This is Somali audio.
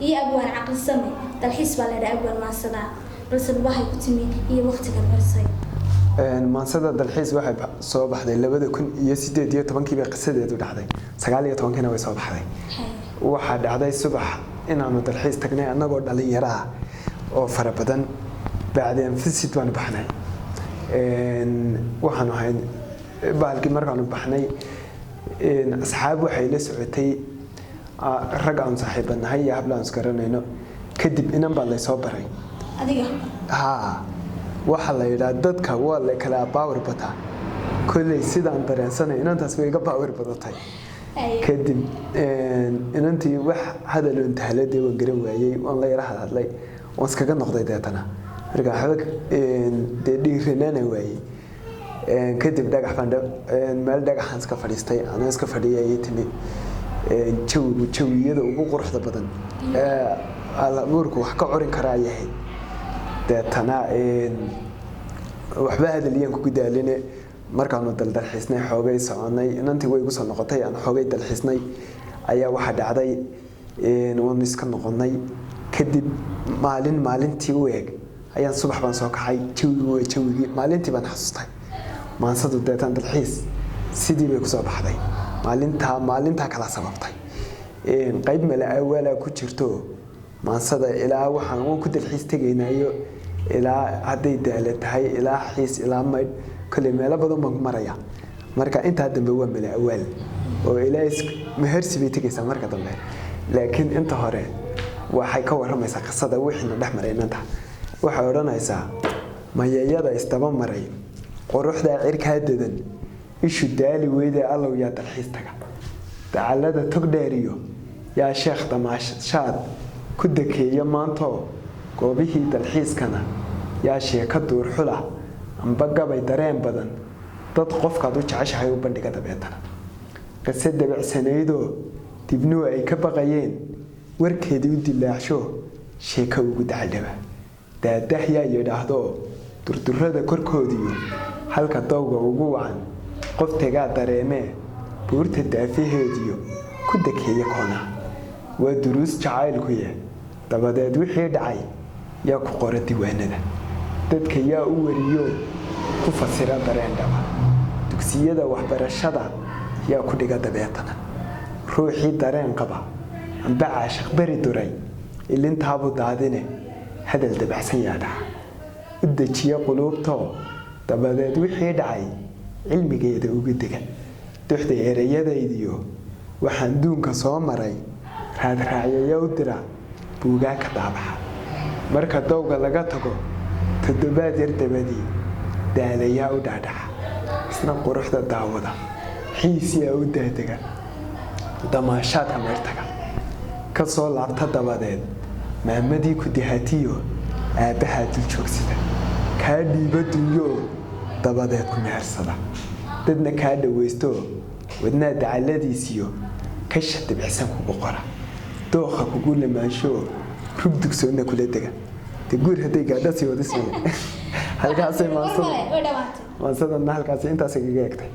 Iyo abwaan caqlisame dalxiis baa la yidhaha abwaan maansadaa, balse lubahay ku timi iyo waqtigan marsay. Maansada dalxiis waxay soo baxday 2018-kii bay qisadeedu dhacday, 19-kiina way soo baxday. Waxaa dhacday subax inaanu dalxiis tagnay annagoo dhalinyaro ah oo fara badan. Bacdeen visit baanu baxnay. Waxaanu ahayn bahalkii markaanu baxnay, asxaab waxay la socotay, rag aanu saaxiibanahay iyo habla aan isgaranayno. Kadib inan baa laysoo baray. Adiga? Haa, waxaa la yidhaha dadka waa la kala power bataa. Kolley sidaan dareensanay, inantaas way iga power badatay. Kadib inantii wax hadaloon tahladee waan garan waayey, waan la yara hadlay, waan iskaga noqday. Deetana marka waxba dee dhiiranaana waayey. Kadib dhagax baan meel dhagaxaan iska fadhiistay. Anoo iska fadhiyay ayay timi. Jawigu jawiyada ugu quruxda badan ee alabuurku wax ka curin karaa yahay. Deetana waxba hadaliyaan kugu daaline. Markaanu daldalxiisnay, xoogay soconay, inantii way igu soo noqotay. Aan xoogay dalxiisnay ayaa waxaa dhacday waanu iska noqonay. Kadib maalin maalintii u eeg ayaan subax baan soo kacay. Jawigi waa jawigii maalintii baan xasuustay maansadu. Deetaan dalxiis sidii bay kusoo baxday. Maalintaa maalintaa kala sababtay qayb mala awaalaa ku jirto maansada. Ilaa waxaan waan ku dalxiis tegaynaayo, ilaa hadday daala tahay, ilaa Xiis, ilaa Maydh, kolley meelo badan baan ku maraya. Marka intaa dambe waa mala awaal oo ilaa mehersi bay tegaysaa marka dambe, laakiin inta hore waxay ka waramaysaa qisada wixiina dhex maray inanta. Waxay odhanaysaa: "Mayayada isdaba maray, quruxdaa cirkaa dadan, ishu daali weyde, allow yaa dalxiis taga dacalada tog dheeriyo, yaa sheekh damaashaad ku dakeeya maantoo, goobihii dalxiiskana yaa sheeko duurxula amba gabay dareen badan, dad qofkaad u jeceshahay u bandhiga. Dabeetana qiso dabacsanaydoo dibnuhu ay ka baqayeen warkeedii u dilaacsho, sheeko ugu dacaldhaba daadah yaa yidhaahdo, durdurada korkoodiyo halka dowga ugu wacan qof tegaa dareemee, buurta daafaheediyo ku dakeeya koonaa, waa duruus jacaylkuye. Dabadeed wixii dhacay yaa ku qora diiwaanada, dadka yaa u wariyo ku fasira dareen dhaba, dugsiyada waxbarashada yaa ku dhiga. Dabeetana ruuxii dareen qaba amba caashiq beri duray, ilintaabu daadine, hadal dabacsan yaa dhaca u dejiya quluubtoo, dabadeed wixii dhacay cilmigeeda uga dega. Duxda ereyadaydiyo waxaan duunka soo maray, raadraacyaya u dira buugaa ka daabaxa. Marka dowga laga tago toddobaad yar dabadii, daalayaa u dhaadhaca, isna quruxda daawada, xiisiyaa u daadega, damaashaadka meertaga ka soo laabta. Dabadeed maamadii ku dihatiyo aabbahaa dul joogsada, kaa dhiiba dunyoo, dabadeed ku mehersada, dadna kaa dhawaysto, wadnaa dacaladiisiyo kasha dibicsan kugu qora, dookha kugu lamaansho, rug dugsoonna kula dega." Dee guur hadday gaadho sii wadismale halkaasay War maansada male way dhamaatay. Maansadana halkaasi intaasay kaga egtay.